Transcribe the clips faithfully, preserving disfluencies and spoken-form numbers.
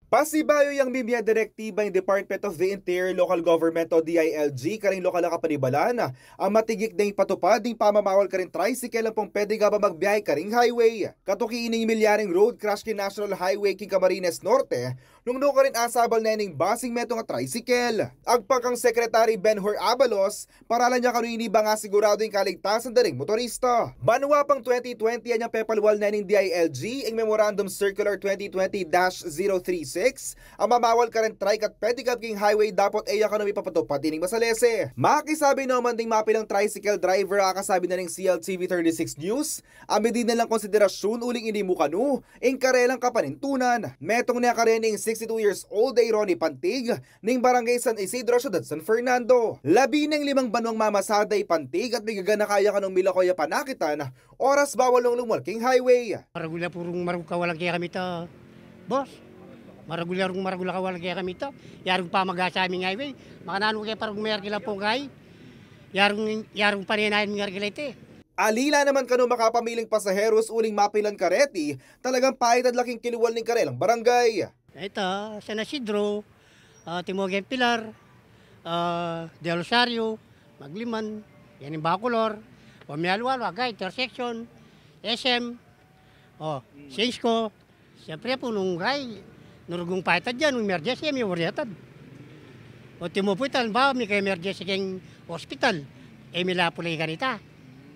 Pasibayu yang mimie direktiba ing Department of the Interior, Local Government o D I L G karing lokal a kapanibalan a matigik deng ipatupad ing pamamawal karing tricycle ampong pwede ga ba magbiyahe karing highway. Katuki ining milyaring road crash king National Highway king Camarines Norte, nung nukarin asabal ne ning basing metung a tricycle. Agpang kang Secretary Ben Hur Abalos, paralan ya kanu ini bang asiguradu ing kaligtasan da ring motorista. Banua pang twenty twenty a nyang pepalwal ne ning D I L G ing Memorandum Circular twenty twenty dash zero three six a mamawal karing trike at pedicab king highway dapot e ya kanu mipapatupad ining masalese. Makisabi naman ding mapilang tricycle driver a kasabi na ning C L T V thirty-six News a midi na lang konsiderasyun uling ini mu kanu ing karelang kapanintunan. Metung ne kareni ing sixty-two years old a i Ronnie Pantig ning Barangay San Isidro, Syudad San Fernando. Labi neng limang banuang mamasada i Pantig at migaganaka ya kanung milako ya panakitan oras bawal nung lumwal king highway. Maragul ya pu rung maragul kawalan kekami ta, boss. Maragul ya rung maragul kawalan kekami ta. Yarung pamagasa ming highway. Makananu ke paragul mayar kila pongkay. Yarung, yarung panenayan ming arkilete. Alila naman kanu makapamiling pasaheros uling mapilan kareti, talagang paitad la king kiluwal ning karelang barangay. Ita, San Isidro, ah, Timogen Pilar, ah, Del Rosario, Magliman, yan ing Bacolor, Pamialualu, agay, intersection, S M, o, Cisco, siyempre pu nung ray, nung rugung paitad yan, nung emergency, e mi wariatad. O timu pu ita, halimbawa, mika-emergency keng hospital, e mi la pu laigan ita.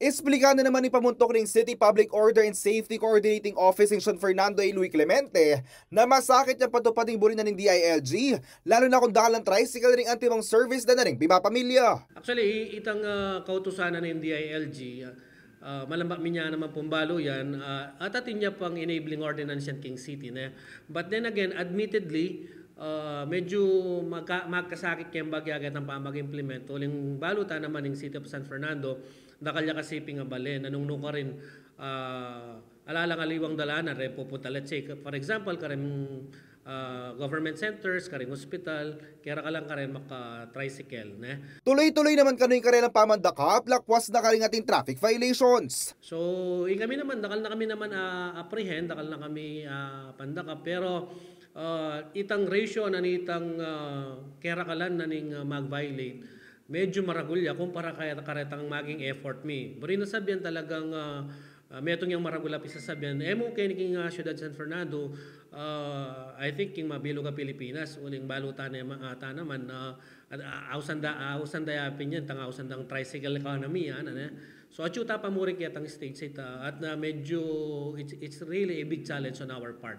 Isplika na naman ning pamuntuk ning City Public Order and Safety Coordinating Office ing San Fernando, i Louie Clemente, na masakit yang patupad ing buri na ning D I L G, lalu na kung dakal nang tricycle ring antimong service da na ring pimapamilya. Actually, i-, itang, ah, kautusan na ning D I L G, ah, ah, malambak minya naman pung balu yan, ah, at atin ya pang enabling ordinance yan king city, ne? But then again, admittedly, ah, medyo magka-, magkasakit keng bagya ketang pamag-implement. Uling balu ta naman ing City of San Fernando, dakal ya kasi ping abale, nanung nukarin, ah, ala lang aliwang dalanan, re pupunta, let's say, for example, karing, ah, government centers, karing hospital, kera ka lang karin maka-tricycle, ne? Tuloy-tuloy naman kanu ing karelang pamandakap, lakwas na karing ating traffic violations. So, ikami naman, dakal na kami naman, ah, apprehend, dakal na kami, ah, pandakap, pero, ah, itang ratio na nitang, ah, kerakalan na ning, ah, mag-violate, medyo maragul ya kumpara kaya karetang maging effort mi. Buri na sabyan talagang, ah, ah, metung yang maragul a pisasabyan. E mu keni king, ah, Syudad San Fernando, ah, I think king mabilug a Pilipinas, uling balu ta ne ma-, ah, ta naman, ah, at, ah, ausan da, ah, ausan da ya pin yan, tang ausan dang tricycle economy, yan, ano, eh. So, atyu ta pa mu rin ketang stage ita, at na medyo it's, it's really a big challenge on our part.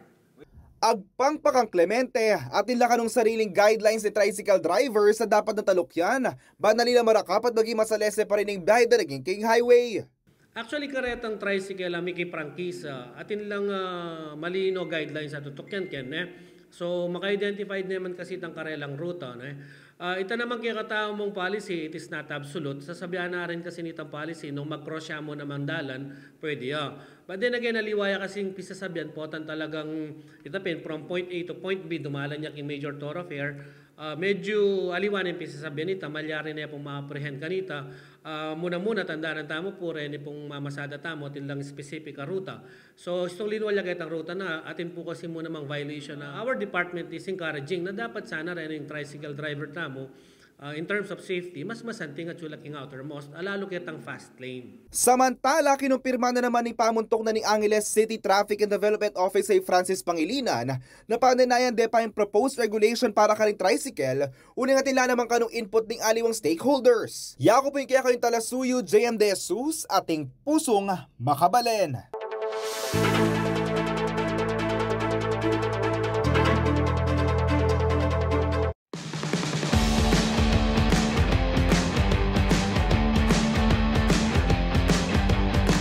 Agpang pa kang Clemente, atin la kanung sariling guidelines ing tricycle drivers a dapat nang talukyan, ban ali la marakap at maging masalese pa rin ing biyahe da raging king highway. Actually, karetang tricycle a mikiprangkisa, atin lang, ah, malino guidelines a tutukyan ken, ne? So, maka-identified naman kasi itang karelang ruta, ne? Ah, ita naman kekatamu mung policy, it is not absolute. Sasabian na rin kasi nitang policy nung mag-cross ya mu namang dalan, pwede ya. But then again, aliwa ya kasing pisasabyan, potang talagang ita pin, from point A to point B, dumalan ya king major thoroughfare. Ah, medyo aliwa na ing pisasabyan ita, malyari na ya pung ma-apprehend kanita. Ah, muna-muna, tandanan tamu pu, reni pung mamasada tamu, atin lang specific a ruta. So, istung linwal ya ketang ruta na, atin pu kasi mu namang violation na our department is encouraging na dapat sana reni ing tricycle driver tamu, ah, in terms of safety, mas masanting atyu la king outermost, a lalu ketang fast lane. Samantala, kinumpirma na naman ning pamuntuk na ning Angeles City Traffic and Development Office a i Francis Pangilinan na panenayan de pa ing proposed regulation para karing tricycle, uling atin la naman kanung input ning aliwang stakeholders. Yaku pu ing kekayung talasuyu, J M De Jesus, ating pusung makabalen.